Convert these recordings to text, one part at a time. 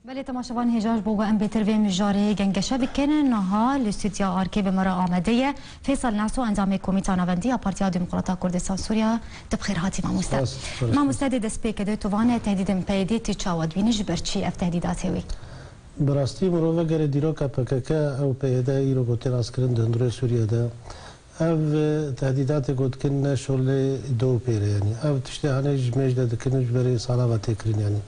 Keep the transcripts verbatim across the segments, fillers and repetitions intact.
Belê, temaşevan hêja ji bo we em bêtir vê mijarê gengeşe bikin. Niha li stûdya Arkê bi me re amade ye Fêsal Neso, endamê Komîta Navendî ya Partiya Demokrata Kurdistan Sûriya. Tu bi xêr hatî, mamoste. Spas, spas. Mamoste, dê destpêkê de tu vane tehdîdên P Y D'ê tu çawa dibînî, ji ber çi ev tehdîdatê wî? Bi rastî mirov vegere dîroka P K K ew P Y D îro gotê raskirin di hundirê Sûriye de. Ev, e, tehdîdatê ku dikin ne şolê do pêre, yanî. Ev tiştê hane ji mêj de dikin, ji berê sala ve tê kirin, yanî.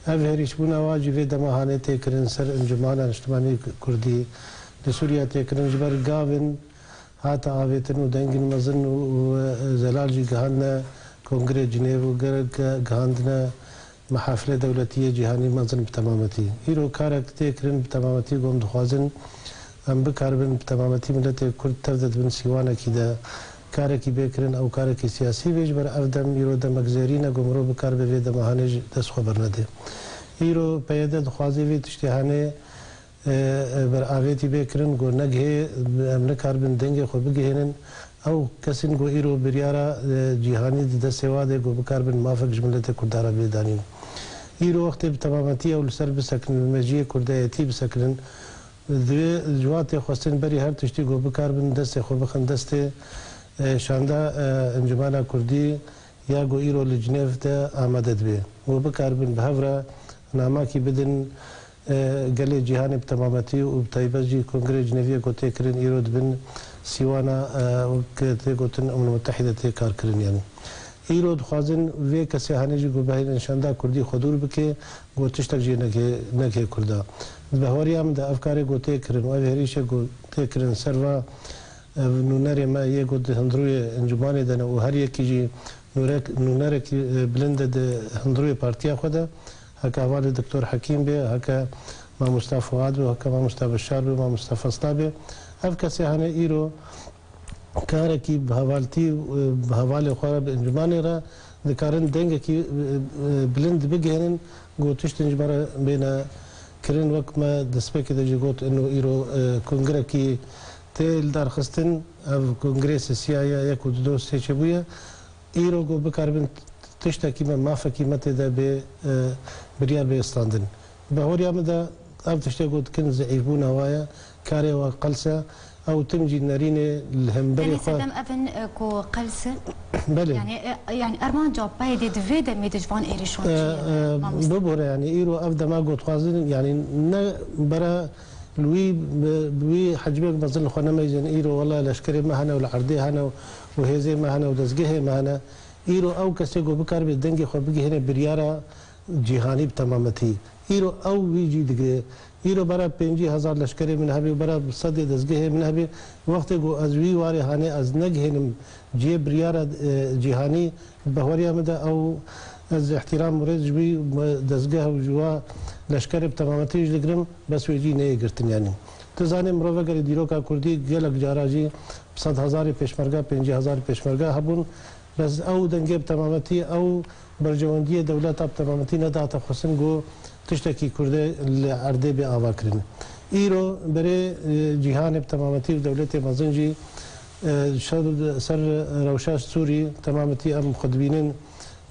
Ev hêrîşbûna wa jî vê dema hane tê kirin ser Encûmana Niştimanî Kurdî li Sûriye tê kirin, ji ber gavin hate avêtin û dengin mezin û, û, e, zelal jî gihandine Kongrê Cinêv û gerek ge-, gihandine mehafilê dewletî yê cîhanî mezin bi temametî. Îro karek tê kirin bi temametî, ku em dixwazin em bikaribin bi temametî miletê Kurd tev de di bin sîwanekî de karekî bê kirin, ew karekî siyasî bê, ji ber ev dem îro demek zêrîn e, ku mirov bikaribe vê dema hanê ji dest xwe bernede. Îro P Y D dixwaze vê tiştê hanê e, e, beravêtî bê kirin, ku negihê em nikaribin dengê xwe bigihênin. Ew kesên ku îro biryara, e, cîhanî di destê wa de, ku bikaribin mafek ji miletê Kurda re bê danîn. Îro wextê bi temametî ew li ser bisekinin, bi mejiyê Kurdayetî bisekinin, divê ji wa tê xwestin berî her tiştî ku bikaribin destê xwe bixin destê, e, şanda, e, Encûmena Kurdî, ya ku îro li Cinêv de amade dibe, ku bikaribin bi hev re namakî bidin, e, gelê cîhanê bi temametî û bi taybet jî Kongrê Cinêviyê ku tê kirin îro di bin sîwana, e, ku tê gotin Umem Mutehîde tê kar kirin, yanî. Îro dixwazin vê kesê hanê jî ku bihêlin şanda Kurdî xwe dûr bike, ku tiştek jê neke, neke Kurda. Di bahweriya min de ev karê ku tê kirin û ev hêrîşê ku tê kirin ser va, e, nûnerê me yê ku di hundirûyê encûmanê de ne û her yekî jî nûrek-, nûnerekî, e, bilind e di hundirûyê partiya xwe de, heke hevalê Doktor Hekîm be, heke mamosta Fuad be, heke mamosta Beşar be, mamosta Fesla be. Ev kesê hene îro karekî bi hevaltî, e, bi hevalê xwe re, bi encûmanê re dikarin dengekî, e, e, bilind bigihênin, ku tiştên ji me re bêne kirin. Wek me destpêkê de jî got, ino îro, e, kongrekî tê lidarxistin, ev kongrê sisiya ye, yek û du sê çêbûye. Îro ku bikaribin tiştekî me, mafekî me tê de bê, e, biryar bê standin. Bi horiya min de ev tiştê ku dikin zîîfbûna wa ye, karê wa qels e, ew tim jî nerînê li hemberî Tenê xwe. Sedem ev in, e, ku qels e? Belê. Yani, e, yani armanca P Y D'ê di vê demê de ji van êrîşan çi ye, e, mamoste? Bibore, yani îro ev dema ku dixwazin, yani ne bera li wî, bi, bi wî hecmêk mezin li xwe nemeyzin, îro wela leşkerê me hene û li erdê hene û hêzê me hene û dezgehê me hene. Îro ew kesê ku bikaribe dengê xwe bigihêne biryara cîhanî bi temametî. Îro ew wî cî digire. Îro bera pêncî hezar leşkerê min hebe, bera sedê dezgehê min hebe. Wextê ku ez wî warê hanê ez negihênim cihê biryara, e, cîhanî, bi bahweriya min de ew, ez îhtîram û rêz ji wî dezgeh û ji wa leşkerê bi temametî jî digirim, bes wê cî neyê girtin, yanî. Tu zanî, mirov egerê dîroka Kurdî gelek cara jî bi sed hezarê pêşmerga, pêncî hezarê pêşmerga hebûn, bes ew dengê bi temametî, ew berjewendiyê dewleta bi temametî nedate xwestin ku tiştekî Kurdê li erdê bê avakirin. Îro berê, e, cîhanê bi temametî û dewletê mezin jî, e, ser, ser rewşa Sûrî temametî em xwe dibînin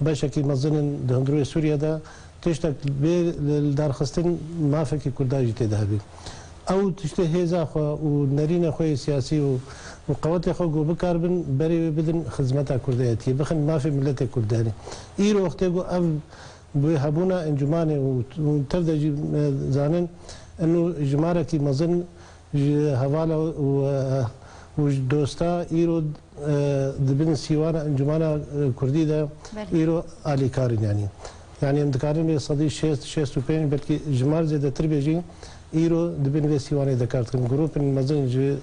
beşekî mezin in di hundirûyê Sûriye de. Tiştek bê lidarxistin, mafekî Kurda jî tê de hebî. Ew tiştê hêza xwe û nerîna xwe yê siyasî û, û qewetê xwe ku bikaribin berê wê bidin xizmeta Kurdayetiyê, bixin mafê miletê Kurd de. Îro wextê ku ev bi hebûna encûmanê û, û tev de jî, e, zanin, eno jimarekî mezin ji hevala û, e, û ji dosta îro, e, di bin sîwana Encûmana, e, Kurdî de Belê. îro alîkar in, yanî. Yanî em dikarin vê sedî şêst, şêst û pênc, belkî jimar zêdetir bê jî, îro di bin vê sîwanê de kar dikin. Grûpên mezin ji,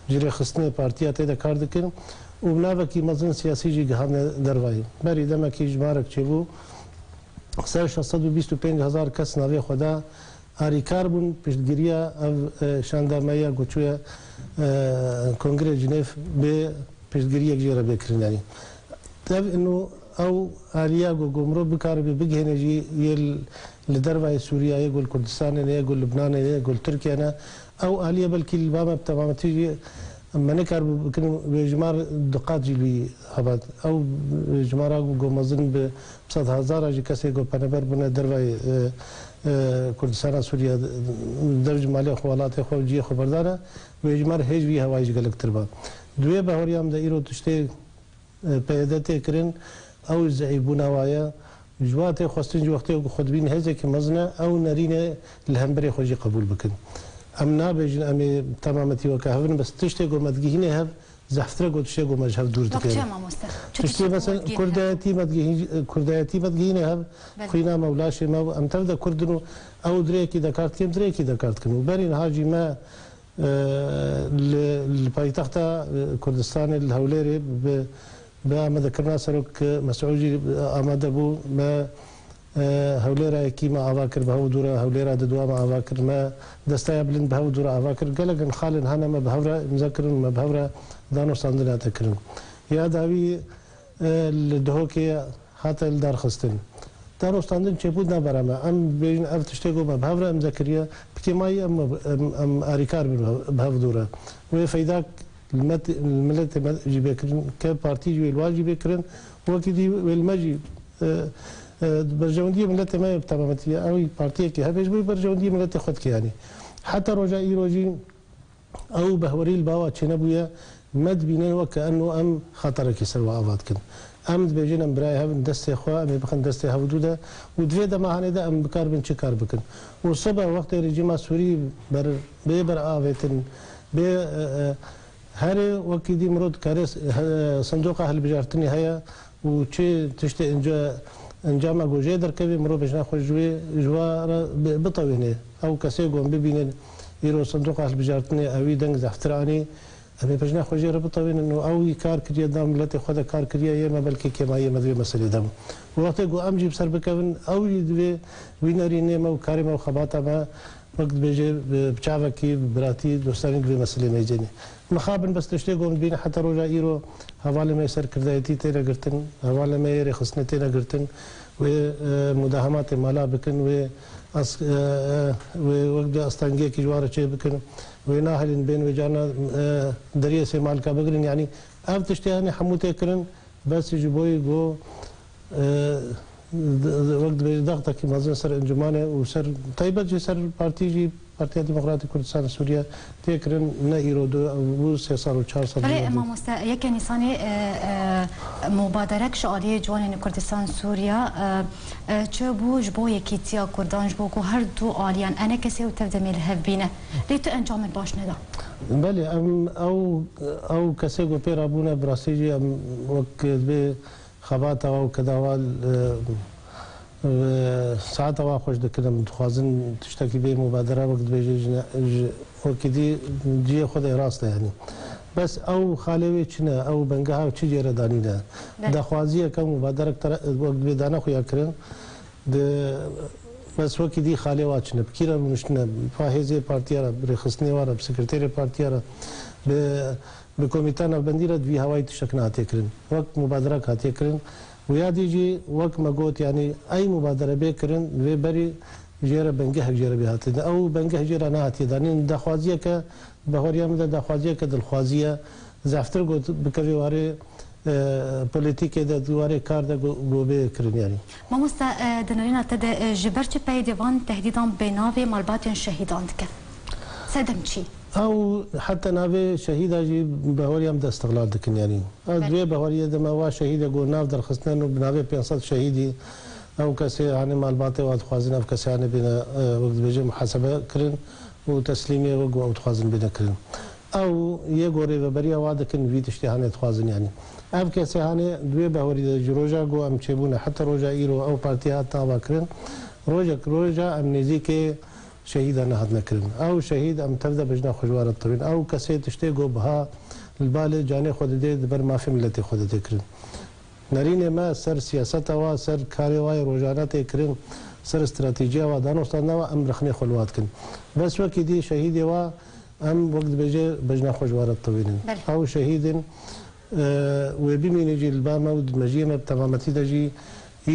ji rêxistinê partiya tê de kar dikin û bi navekî mezin siyasî jî gihandine dervayî. Berî demekî jimarek çêbû, ser şeş sed û bîst û pênc hezar kes navê xwe da, arîkar bûn piştgiriya ev, e, şanda me ya ku çûye, e, Kongrê Cinêv bê piştgiriyek jê re bê kirin, yanî. Ev ino ew aliya ku, ku mirov bikaribe bigihêne jî yê li, li dervayê Sûriye, yê ku li Kurdistanê ne, yê ku li Libnanê ne, yê ku li Tirkiye ne. Ew aliye belkî li ba me bi temametî jî Em me nekaribû bikin wê jimar du qat jî li wî hebat. Ew jimara ku mezin bi bi sed hezara jî kesê ku penaber bûne dervayê, e, e, Kurdistana Sûriye, dev ji malê xwe, welatê xwe û cihê xwe berdane, wê jimar hêj vî hewayî ji gelek tir ba. Di wê bahorî em de îro tiştê, e, P Y D tê kirin, ew zeîfbûna wa ye. Ji wa tê xwestin ji wextê ku xwe dibîn hêzekî mezin e, ew nerînê li hemberê xwe jî qebûl bikin. Em nabêjin em ê temametî weke hev in, bes tiştê ku me digihînê hev, zehftir e ku tiştê ku me ji hev dûr Wek dikeve. Çi mamoste? Çi Tiştê tiştê ku mesela me digihîne hev? Kurdayetî me digihî-, Kurdayetî me digihîne hev, Belê. Xwîna me û laşê me û em tev de Kurd in û ew dirêkî dekar dikin, dirêkî dekar dikin. Û berî niha jî me, e, li, li paytexta, e, Kurdistanê, li Hewlêrê bi, bi amadekirina Serok, e, Mesûd jî, e, amade bû. Me, e, Hewlêra yekî me ava kir, bi hev dû re, Hewlêra didwa me ava kir, me desteya bilind bi hev dû re ava kir. Gelek in xalên hene me bi hev re îmze kirin, me bi hev re danûstandin hate kirin. Ya dawî, e, li Duhokê hate lidarxistin. Danûstandin çêbû nabera me. Em bêjin ev tiştê ku me bi hev re îmze kiriye, bi kêmayî em, em, em arîkar bin bi hev dû re. Wê feydak li met-, li miletê me jî bê kirin, ke partî jî wê li wan jî bê kirin, wekî dî wê li me jî, e, e, berjewendiyê miletê me yê bi temametî ye. Ew partiyekî hebe ji bo berjewendiyê miletê xwe dike yanî. Heta roja îro jî ew behwerî li ba wa çênebûye, me dibînin weke eno em xeterekî ser we ava dikin. Em dibêjin em birayê hev in, destê xwe em ê bixin destê hev dû de û di vê dema hanê de em bikaribin çi kar bikin. Û sibe wextê rejîma Sûrî ber, bê beravêtin, bê, e, e, herê wekî dî mirov dikare, e, sindoqa hilbijartinê heye, û çi tiştê inca, encama ku jê derkevê, mirov bêjna xwe ji wê, ji wa re bi-, bitewêne. Ew kesê ku em bibînin îro sindoqa hilbijartinê ewî deng zehftir anî, em ê bêjna xwe jê re bitewênin û ew wî kar kiriye, di nav miletê xwe de kar kiriye, yê me belkî kêmayiyê me di vê meselê de bû. Û wextê ku em jî bi ser bikevin, ew jî divê wî nerînê me û karê me û xebata me Wek dibêje, bi, bi çavekî, bi biratî, dostanî di vê meselê meycênê. Mixabin bes tiştê ku em dibînin heta roja îro hevalê me yê serkirdayetî têne girtin, hevalê me yê rêxistinê têne girtin, wê, e, mudahematê mala bikin, wê as-, e, e, wê wek bi astengiyekî ji wan re çê bikin, wê nahêlin bên wê carna, e, deriyê sêmalika bigirin. Yanî ev tiştê hene hemû tê kirin, bes ji bo yî ku, e, d-, d-, wek dibêje, dextekî mezin ser encûmanê û ser, taybet jî ser partî jî, Partiya Demokratîk Kurdistan Sûriye tê kirin, ne îro du, bû sê sal û çar sal Belê, û mamoste, yekê Nîsanê, e, e, mubaderek ji aliyê ciwanên Kurdistan Sûriye, e, e, çi bû ji bo yekîtiya Kurdan, ji bo ku her du aliyan enekesê û tevdemê li hev bîne. Lê tu encamên baş neda. Belê, em, ew, ew kesê ku pê rabûne, bi rastî jî em wek dibê xebata wa û keda wa, e, e, saeta wa xweş dikin. Em dixwazin tiştekî bê mubadera wek dibêje ji ne-, ji wekî dî cihê xwe de rast e yanî. Bes ew xalê wê çi ne, ew bengeha çi cê re danîne? Belê. Daxwaziyeke mubaderek tere-, wek dibê dane xuya kirin. Di, bes wekî dî xalê wa çi ne, bi kî re rûniştine, bi hêzê partiya re, bi rêxistinê wa re, bi sekreterê partiya re, bi Bi komîta navbendî re di vî hewayî tiştek nehatiye kirin. Wek mubaderek hatiye kirin. Û ya dî jî wek me got, yanî ey mubadere bê kirin, divê berî jê re bengehek jê re bê hatin. Ew bengeh jê re nehatiye danîn. Daxwaziyeke, bahoriya min de daxwaziyeke dilxwazî ye. Zehftir got bikevê warê, e, polîtîkê de, di warê kar de go-, go bê kirin yanî. Mamoste, e, di nerîna te de, e, ji ber çi peyê de van tehdîdan bê navê malbatên şehîdan dike? Sedem çi? Ew heta navê şehîda jî bahorî em de istiqlal dikin yanî. Ez Belê. Vê bahoriyê de me wa şehîde got nav derxistine û bi navê pênc sed şehîdî ew kesê hanê malbatê wa dixwazin ev kesê hanê bêne, e, wek dibêje muhasebe kirin û teslîmê wek ew dixwazin bêne kirin. Ew yê ku rêveberiya wa dikin vî tiştê hanê dixwazin yanî. Ev kesê hanê di wê bahorî de ji roja ku em çêbûne heta roja îro ew partiya hat ava kirin. Rojek roja em nêzîkê şehîda nehatine kirin. Ew şehîd em tev de bejna xwe ji wa re ditewîn. Ew kesê tiştê ku biha li balê canê xwe didê, di ber mafê miletê xwe de tê kirin. Nerînê me ser siyaseta wa, ser karê wa yê rojane tê kirin, ser stratejiya wa, danûstandina wa, em rexnê xwe li wa dikin. Bes wekî dî şehîdê wa em wek dibêje bejna xwe ji wa re ditewînin. Belê. Ew şehîd in, e, wê bimîne jî li ba me û di mejiyê me bi temametî de jî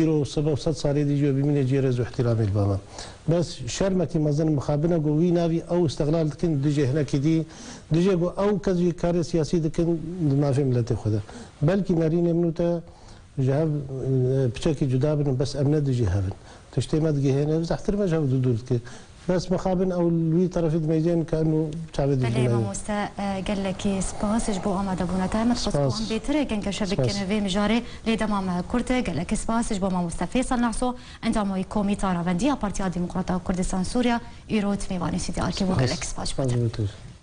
îro sibe û sed salê dî jî wê bimîne cihê rêz û îhtîramê li ba me. Bes şermekî mezin mixabin e ku wî navî ew îstiqlal dikin dijê hinekî dî, dijê ku ew kes jî karê siyasî dikin di navê miletê xwe de. Belkî nerînê min û te ji hev, e, piçekî cuda bin, bes em ne dijî hev in. Tiştê me digihêne, zehtir me ji hev dû dûr dike. Bes mixabin ew li wî terefî dimeyzên ke eno çavê Belê dijîne. Mamoste, e, gelekî spas ji bo amadebûna te. Me dixwest ku Spas. em bêtir gengeşe Spas. bikin vê mijarê, lê dema me kurt e. Gelekî spas ji bo mamoste Fêsal Nahso, endamê komîta ravendiya Partiya Demokrata Kurdistan Sûriya, îro di mêvanê stûdyoyê bû. Spas. Gelekî spas ji bo Spas te. ji bo te.